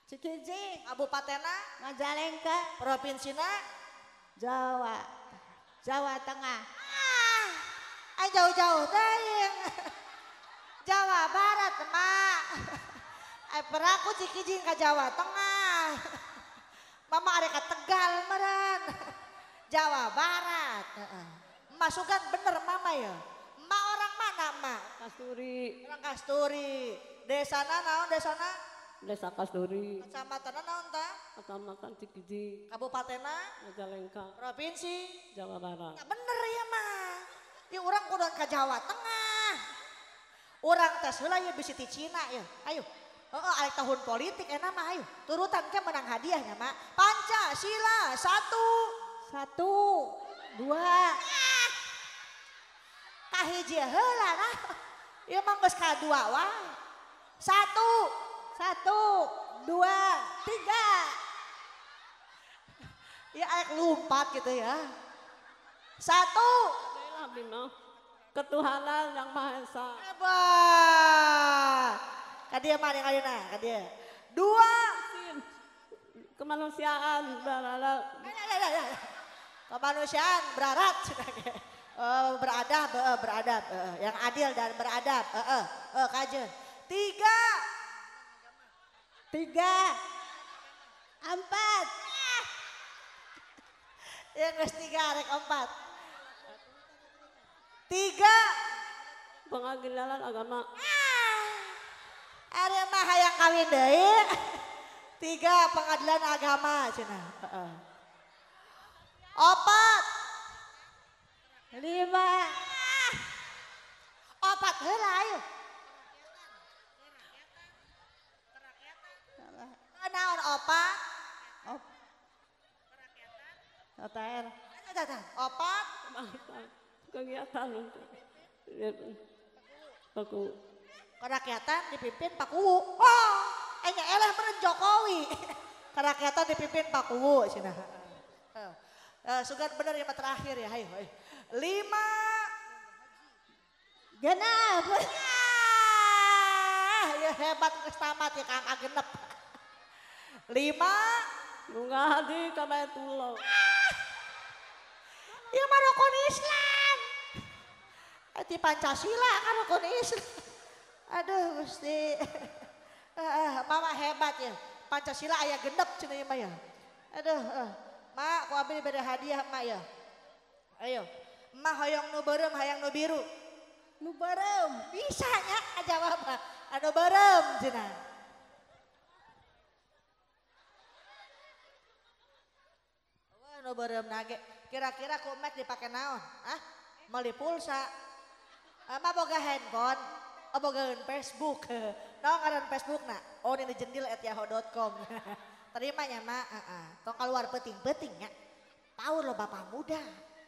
Cikijing. Kabupatenna Majalengka. Provinsina Jawa Tengah. Ah, jauh-jauh teuing. Jawa Barat mak. Ai peraku Cikijing ka Jawa Tengah. Mama arek ka Tegal meureun. Jawa Barat. Heeh. Masukan bener mama ya. Emak orang mana emak? Kasturi. Orang Kasturi. Desana naon desana? Desa Kasturi. Kecamatan naon ta? Kecamatan Cikijing. Kabupatenna? Majalengka. Provinsi? Jawa Barat. Nah, bener ya mah. Ya urang kudu ka Jawa Tengah. Urang tes heula ya bisi ti Cina ya. Ayo. Heeh, arek tahun politik enak mah ayo. Turutan ke menang hadiahnya mak. Pancasila 1 1 2. Kahiji heula nah. Ieu mah geus kadua wae. 1 1 2 3. Ya arek lompat gitu ya. 1. Ketuhanan yang Maha Esa. Hebat. Ka dieu mah yang ka dieu. 2. Kemanusiaan beradab. Kemanusiaan beradab. Beradab, beradab, yang adil dan beradab. Kajen. 3 3 4. Yang geus 3 arek 4. 3. Pengadilan agama. Ari mah hayang kawin deui. 3 pengadilan agama cenah. Heeh. 4 5. 4 heula ayo. Naon 4? OTR. 4. Kegiatan untuk Paku. Kerakyatan dipimpin Pak Kuwu. Oh, enya eleh meureun Jokowi. Kerakyatan dipimpin Pak Kuwu cenah. Sugan bener ya terakhir ya, ayo. 5 genap. Ya hebat geus tamat ya kang genep. 5 bunga hadi ka Baitullah. Ya mah rukun Islam. Ti Pancasila kan rukun Islam. Aduh Gusti. Mama hebat ya. Pancasila aya genep cenah ieu mah ya. Aduh, Mak, ku abdi diberi hadiah mak ya. Ayo. Mak hoyong nu beureum hayang nu biru. Nu beureum. Bisa nya jawab anu beureum cenah. Wah, nu beureum nage. Kira-kira ku mek dipake naon? Hah? Meuli pulsa. Ama boga handphone, oh bogaeun Facebook. Naon ngaran Facebookna? Oh ini jendil@yahoo.com. Terima nya mak, heeh. Tong keluar peuting-peuting nya. Power lo bapak muda.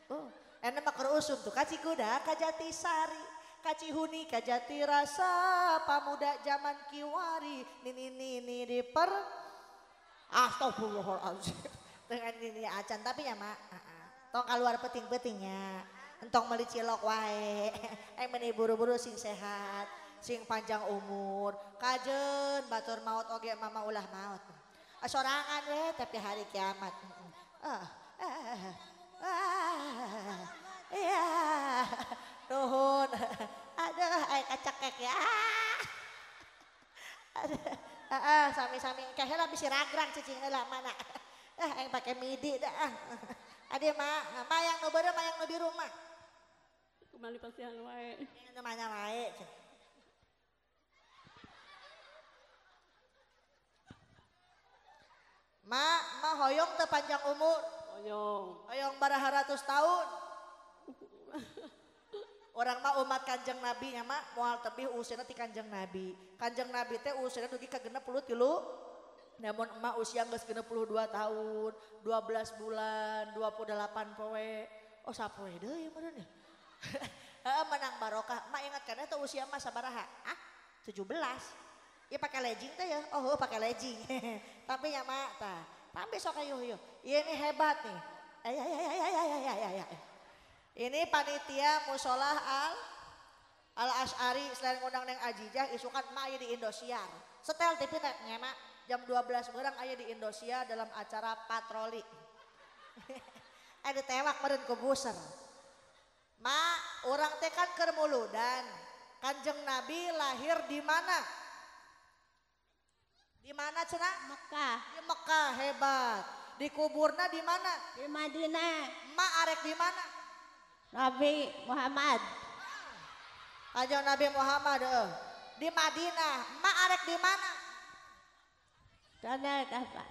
Oh, enak mah keur usum tuh ka Cikuda, ka Jatisari, ka Cihuni, ka Jatirasa, pamuda zaman kiwari, nini nini di per Astagfirullahaladzim. Dengan nini acan tapi nya mak, heeh. Tong keluar peuting-peutingnya. Entong meuli cilok wae. Meni buru-buru sing sehat, sing panjang umur. Kajen batur maut oge mama ulah maut. Sorangan we tapi hari kiamat. Iya. Nuhun. Aduh, aya kacekek ya. Aduh, sami-sami engke heula bisi ragrag cicing heula mana. Aing pake midi dah. Ade mak, mayang nu beureum mayang nu biru mah. Kembali pasihan wae. Nu mana wae. Mak, mak hoyong teu panjang umur. Hoyong. Hoyong baraha ratus tahun. Orang mah umat Kanjeng Nabi nya mah moal tebih usiana ti Kanjeng Nabi. Kanjeng Nabi teh usiana dugi ka 63. Namun emak usia geus 62 tahun, 12 bulan, 28 poe. Oh sapoe deui meureun ya. Heeh menang barokah. Mak ingat kana teh usia mah sabaraha? Ah, 17. Ieu pake legging teh ya. Oh, pake legging. Tapi nya mak tah. Tapi sok ayo yo. Ieu ini hebat nih. Ay ay ay ay ay ay ay. Ini panitia musolah Al Asy'ari selain ngundang Neng Ajijah isukan mak aya di Indosiar. Setel TV nya mak jam 12 berang aya di Indosiar dalam acara patroli. Ada tewak meureun ku buser. Mak urang teh kan keur muludan. Kanjeng Nabi lahir di mana? Di mana cenah? Mekah. Di Mekah hebat. Dikuburna di mana? Di Madinah. Mak arek di mana? Nabi Muhammad. Kanjeng Nabi Muhammad di Madinah. Mak arek di mana? Sana apa?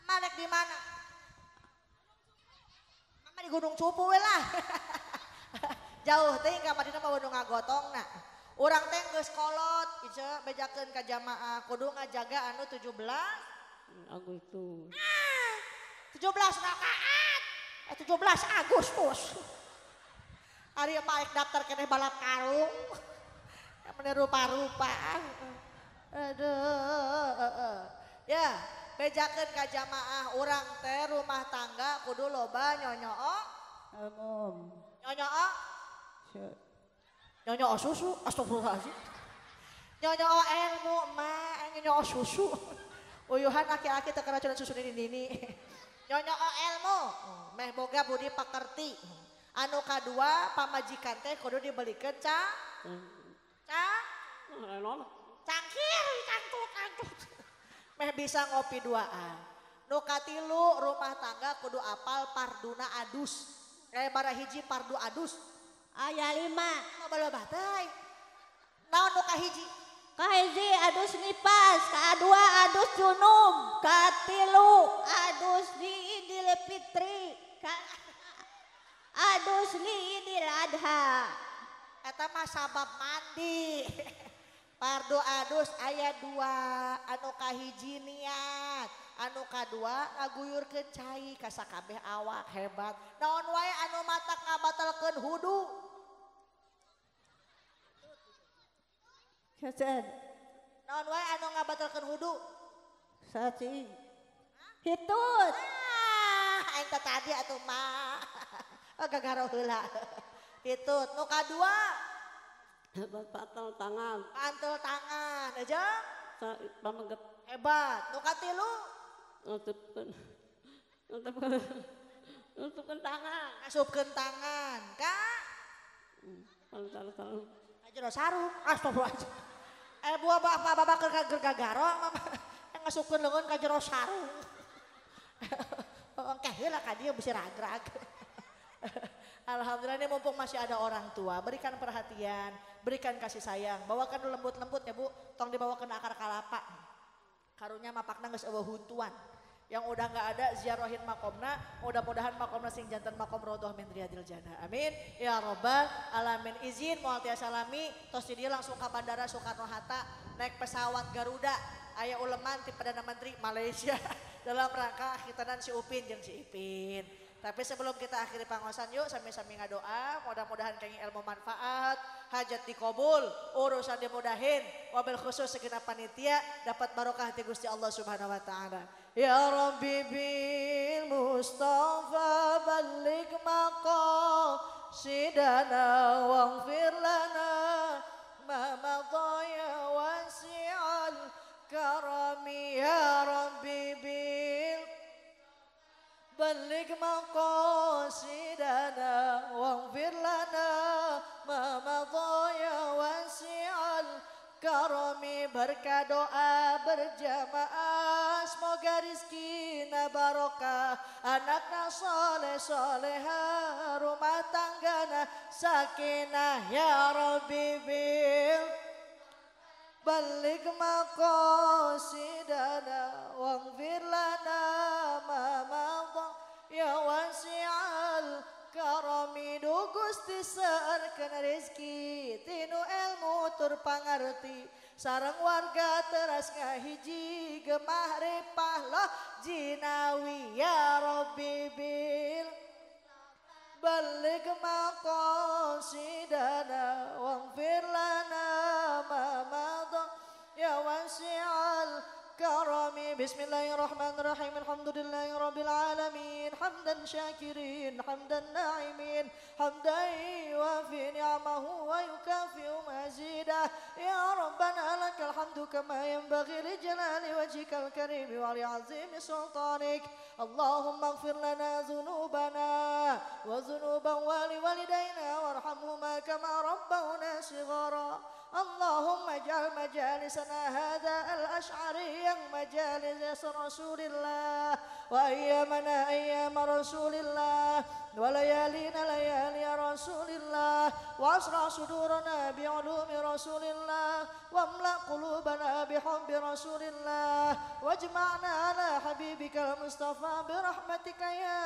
Mak arek di mana? Mama di Gunung Cupu we lah. Jauh teh ka Madinah mah nu ngagotongna. Urang teh geus kolot, ieu bejakeun ka jamaah kudu ngajaga anu 17 Agustus. Ah, 17 rakaat. 17 Agustus. Ari mah ek daftar keneh balap karung. Meni rupa-rupa. Aduh. Ya, bejakeun ka jamaah urang teh rumah tangga kudu loba nyonyoo. Umum. Nyonyoo. Nyonyoo susu, astagfirullahaladzim. Nyonyoo ilmu mah, nyonyoo susu. Uyuhan aki-aki teu keracunan susu nini-nini. Nyonyoo ilmu, meh boga budi pakerti. Anu kadua pamajikan teh kudu dibelikeun cangkir, cangkut. Meh bisa ngopi duaan. Nu katilu rumah tangga kudu apal parduna adus. Kayak bara hiji pardu adus. Aya 5. Loba-loba teh. Naon nu kahiji? Kahiji adus nipas, kadua adus junub, katilu adus di Idul Fitri, adus di Idul Adha. Eta mah sabab mandi. Pardu adus aya 2, anu kahiji niat, anu kadua ngaguyurkeun cai ka sakabeh awak hebat. Naon wae anu matak ngabatalkeun wudu? Cacat. Naon wae anu ngabatalkeun wudu? Saci. Hitut. Ah, aing teh tadi atuh mah. Oh gagaro heula. Hitut. Nu kadua pantel tangan. Pantel tangan aja. Pameget. Hebat. Nu katilu nutupkeun tangan. Ngasupkeun tangan, Kak. Pantel sarung. Aja sarung. Astagfirullahaladzim. Buah bapak bapak keur gagaro mah ngasupkeun leungeun ka jero sarung. Engke heula ka dieu bisi ragrag. Alhamdulillah ini mumpung masih ada orang tua, berikan perhatian, berikan kasih sayang, bawakan lembut-lembut ya Bu, tong dibawa ke akar kalapa. Karunya mapakna geus eueuh huntuan. Yang udah nggak ada ziarahin makomna, mudah-mudahan makomna sing jantan makom rodoh min riyadil jannah. Amin. Ya robbal alamin. Izin moal tiasa lami, tos di dieu langsung ka Bandara Soekarno Hatta naik pesawat Garuda aya uleman ti Perdana Menteri Malaysia dalam rangka khitanan si Upin jeung si Ipin. Tapi sebelum kita akhiri pangosan yuk sami-sami ngadoa, mudah-mudahan kenging ilmu manfaat, hajat dikabul, urusan dimudahin, wabil khusus segenap panitia dapat barokah ti Gusti Allah Subhanahu wa taala. Ya Rabbi bil Mustafa balligh maqasidana waghfir lana ma madha ya wasi'al karami ya Rabbi bil balligh maqasidana waghfir lana ma madha ya wasi'al karami. Berkah doa berjamaah, semoga rizkina barokah, anakna soleh soleha, rumah tanggana sakinah. Ya Rabbi bil balligh maqasidana waghfir lana ma madha ya karami du Gusti seueurkeun rezeki tinu ilmu tur pangarti sareng warga teras ngahiji gemah ripah loh jinawi ya Rabbi bil baligh maqasidana waghfir lana ma madha ya wasi'al karami. Bismillahirrahmanirrahim. Alhamdulillahi rabbil alamin. Hamdan syakirin, hamdan na'imin, hamdan yuwafi ni'amahu wa yukafi'u mazidah. Ya Rabbana lakal hamdu kama yanbaghi li jalali wajhikal karim wa li azimi sultanik. Allahumma ighfir lana dhunubana wa dhunuba walidayna warhamhuma kama rabbawna shighara. Allahumma ij'al majalisana hadha al-ash'ari majalis Rasulillah wa ayyamana ayyama Rasulillah wa layalina layali Rasulillah wa asra sudurana bi'ulumi Rasulillah wa amla qulubana bihubbi Rasulillah wajma'na ala habibikal Mustafa birahmatika ya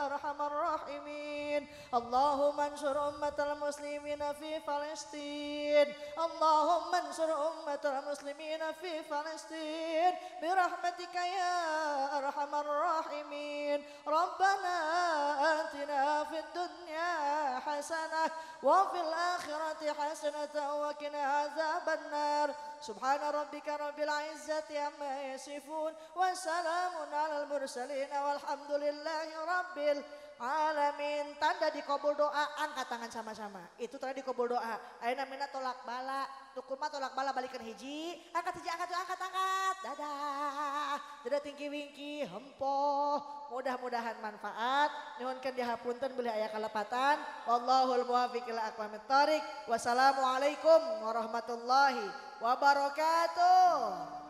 arhamar rahimin. Allahumma ansur ummatal muslimina fi Palestin. Allahumma ansur ummatal muslimina fi Palestin birahmatika ya arhamar rahimin. Rabbana atina fid dunya hasanah wa fil akhirati hasanah wa qina azaban nar. Subhana rabbika rabbil izzati amma yasifun wa salamun alal mursalin walhamdulillahi rabbil alamin. Tanda dikabul doa, angkat tangan sama-sama. Itu tanda dikabul doa. Ayeuna namina tolak bala. Tukur mah tolak bala balikan hiji, angkat hiji, angkat, angkat, angkat. Dadah. Dadah tingki wingki, hempoh. Mudah-mudahan manfaat. Nyuhunkeun dihapunten bilih aya kalepatan. Wallahul muwaffiq ila aqwamit thoriq. Wassalamualaikum warahmatullahi wabarakatuh.